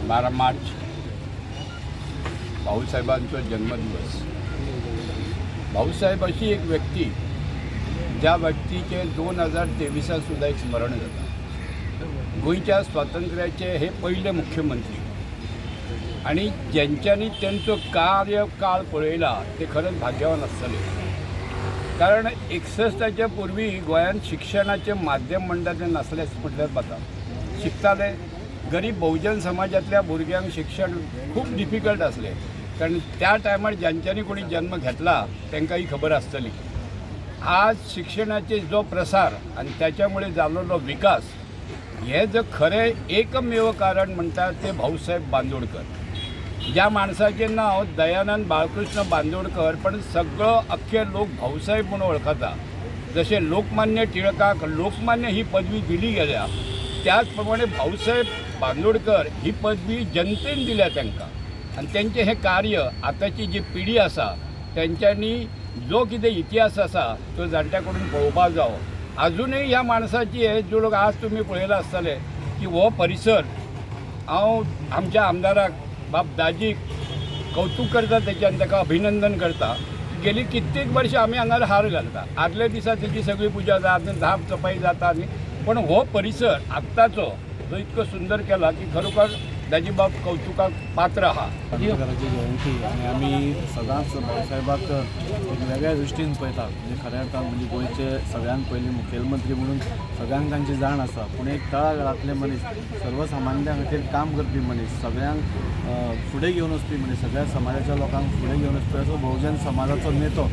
12 मार्च भाऊसाहेबांचो जन्मदिवस. भाऊसाहेब अशी एक व्यक्ती ज्या व्यक्तीचे 2023त सुद्दां एक स्मरण जाता. गोंयच्या स्वातंत्र्याचे हे पयले मुख्यमंत्री आनी जेंच्यांनी तेंचो कार्यकाळ पळयला ते खरेंच भाग्यवान आसतले, कारण 61च्या पूर्वी गोंयांत शिक्षणाचें माध्यम म्हणटा तें नासलेंच म्हटल्यार जाता. शिकताले गरीब बहुजन समाजांतल्या भुरग्यांक शिक्षण खूब डिफिकल्ट आसलें, कारण त्या टायमार ज्यांच्यांनी कोणी जन्म घेतला तांकां ही खबर आसतली. आज शिक्षणाचे जो प्रसार आनी त्याच्यामुळे जाल्लो विकास हे जर खरें एकमेव कारण म्हणटा ते भाऊसाहेब बांदोडकर. ज्या माणसाचें नांव दयानंद बाळकृष्ण बांदोडकर, पण सगळो अख्खे लोक भाऊसाहेब म्हणून वळखता. जशें लोकमान्य टिळकाक लोकमान्य ही पदवी दिली गेल्या, त्याच प्रमाणे भाऊसाहेब बांदोडकर ही पदवी जनतेन दिल्या तांकां. आनी तेंचें हें कार्य आतांची जी पिढी आसा तेंच्यांनी जो कितें इतिहास आसा तो जाणट्या कडून पळोवपाक जावो. अजुनूय ह्या माणसाची हे जो लोक आज तुमी पळयलां आसतलें की हो परिसर, हांव आमच्या आमदाराक बाब दाजीक कौतूक करता तेचें आनी ताका अभिनंदन करता. गेली कित्येक वर्सां आमी हांगार हार घालता. आदल्या दिसा तेजी सगळी पुजा जाता, धाप सफाई जाता आनी पण हो परिसर आत्ताचो जो इतको सुंदर केला की खरोखर दाजीबाब कौतुकाक पात्र आहा. बांदोडकराची जयंती आनी आमी सदांच भाऊसाहेबाक एक वेगळ्या दृश्टीन पळयतात. म्हणजे खऱ्या अर्थान म्हणजे गोंयचे सगळ्यांत पयलीं मुखेलमंत्री म्हणून सगळ्यांक तांची जाण आसा, पूण एक तळागाळांतले मनीस, सर्वसामान्या खातीर काम करपी मनीस, सगळ्यांक फुडें घेवन वचपी मनीस, सगळ्या समाजाच्या लोकांक फुडें घेवन वचपी असो बहुजन समाजाचो नेतो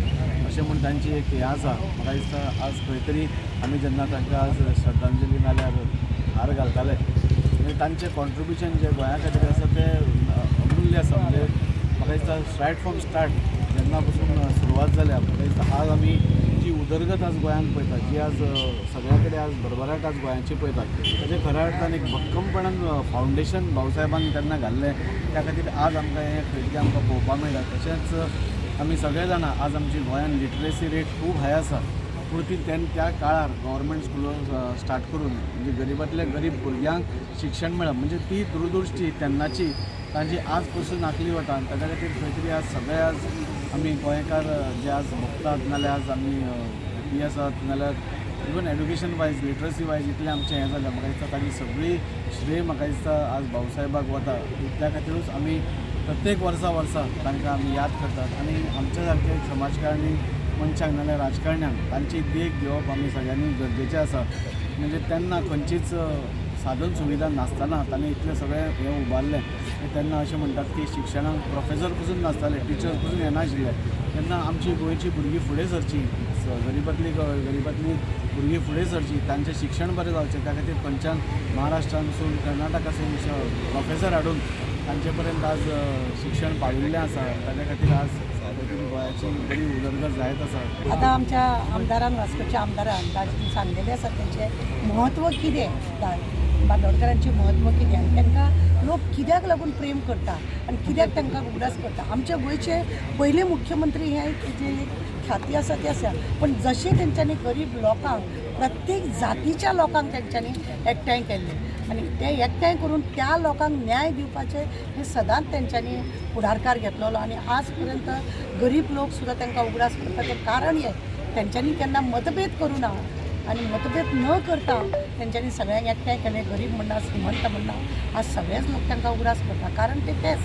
अशें म्हूण तांची एक हें आसा. म्हाका दिसता आज खंय तरी आमी जेन्ना तांकां आज श्रद्धांजली नाल्यार हार घालताले, म्हणजे तांचें कॉन्ट्रिब्युशन जें गोंया खातीर आसा तें अमूल्य आसा. म्हणजे म्हाका दिसता रायट फ्रॉम स्टार्ट जेन्ना पसून सुरवात जाल्या, म्हाका दिसता आज आमी जी उदरगत आज गोंयांत पळयतात, जी आज सगळ्या कडेन आज भरभराट आज गोंयाची पळयतात, ताजें खऱ्या अर्थान एक भक्कमपणान फावंडेशन भाऊसाहेबान तेन्ना घाल्लें. त्या खातीर आज आमकां हें खंय तरी आमकां पळोवपाक मेळटा. तशेंच आमी सगळे जाणां, आज आमची गोंयांत लिटरसी रेट खूब हाय आसा, पूण ती त्या काळार गव्हर्मेंट स्कुलां स्टार्ट करून म्हणजे गरिबांतल्या गरीब भुरग्यांक शिक्षण मेळप म्हणजे ती दूरदृश्टी तेन्नाची तांची आज पसून आखली वता. आनी ताच्या खातीर खंय तरी आज सगळे आज आमी गोंयकार जे आज भोगतात, नाल्यार आज आमी हॅपी आसात, नाल्यार even education wise, literacy wise इतलें आमचें हें जालें. म्हाका दिसता ताजी सगळी श्रेय म्हाका दिसता आज भाऊसाहेबाक वता. त्या खातीरूच आमी प्रत्येक वर्सा वर्सा तांकां आमी याद करतात आनी आमच्या सारके समाजकारणी मनशांक नाल्यार राजकारण्यांक तांची देख घेवप आमी सगळ्यांनी गरजेचें आसा. म्हणजे तेन्ना खंयचीच साधन सुविधा नासतना तांणी इतलें सगळें हें उबारलें. तेन्ना अशें म्हणटात की शिक्षणाक प्रोफेसर पसून नासताले, टिचर्स पसून येनाशिल्ले. तेन्ना आमची गोंयची भुरगीं फुडें सरची, गरिबांतली गरिबांतली भुरगीं फुडें सरची, तांचें शिक्षण बरें जावचें, त्या खातीर खंयच्यान महाराष्ट्रांतसून, कर्नाटकासून प्रोफेसर हाडून तांचे पर्यंत आज शिक्षण पाविल्लें आसा. ताच्या खातीर आज खंय गोंयाची बरी उदरगत जायत आसा. आतां आमच्या आमदारान, वास्कोच्या आमदारान दाजीन सांगलेलें आसा तेंचें म्हत्व कितें, बांदोडकरांचें म्हत्व कितें आनी तांकां लोक कित्याक लागून प्रेम करता आनी कित्याक तांकां उगडास करता. आमच्या गोंयचे पयले मुख्यमंत्री हे जे एक ख्याती आसा ती आसा, पण जशें तेंच्यांनी गरीब लोकांक, प्रत्येक जातीच्या लोकांक तेंच्यांनी एकठांय केल्ले आनी ते एकठांय करून त्या लोकांक न्याय दिवपाचें हें सदांच तेंच्यांनी फुडारकार घेतलेलो. आनी आज पर्यंत गरीब लोक सुद्दां तांकां उगडास करता तें कारण हें, तेंच्यांनी केन्ना मतभेद करूं ना आनी मतभेद न करता तेंच्यांनी सगळ्यांक एकठांय केलें. गरीब म्हणना, श्रीमंत म्हणना, आज सगळेच लोक तांकां उगडास करता, कारण ते तेच.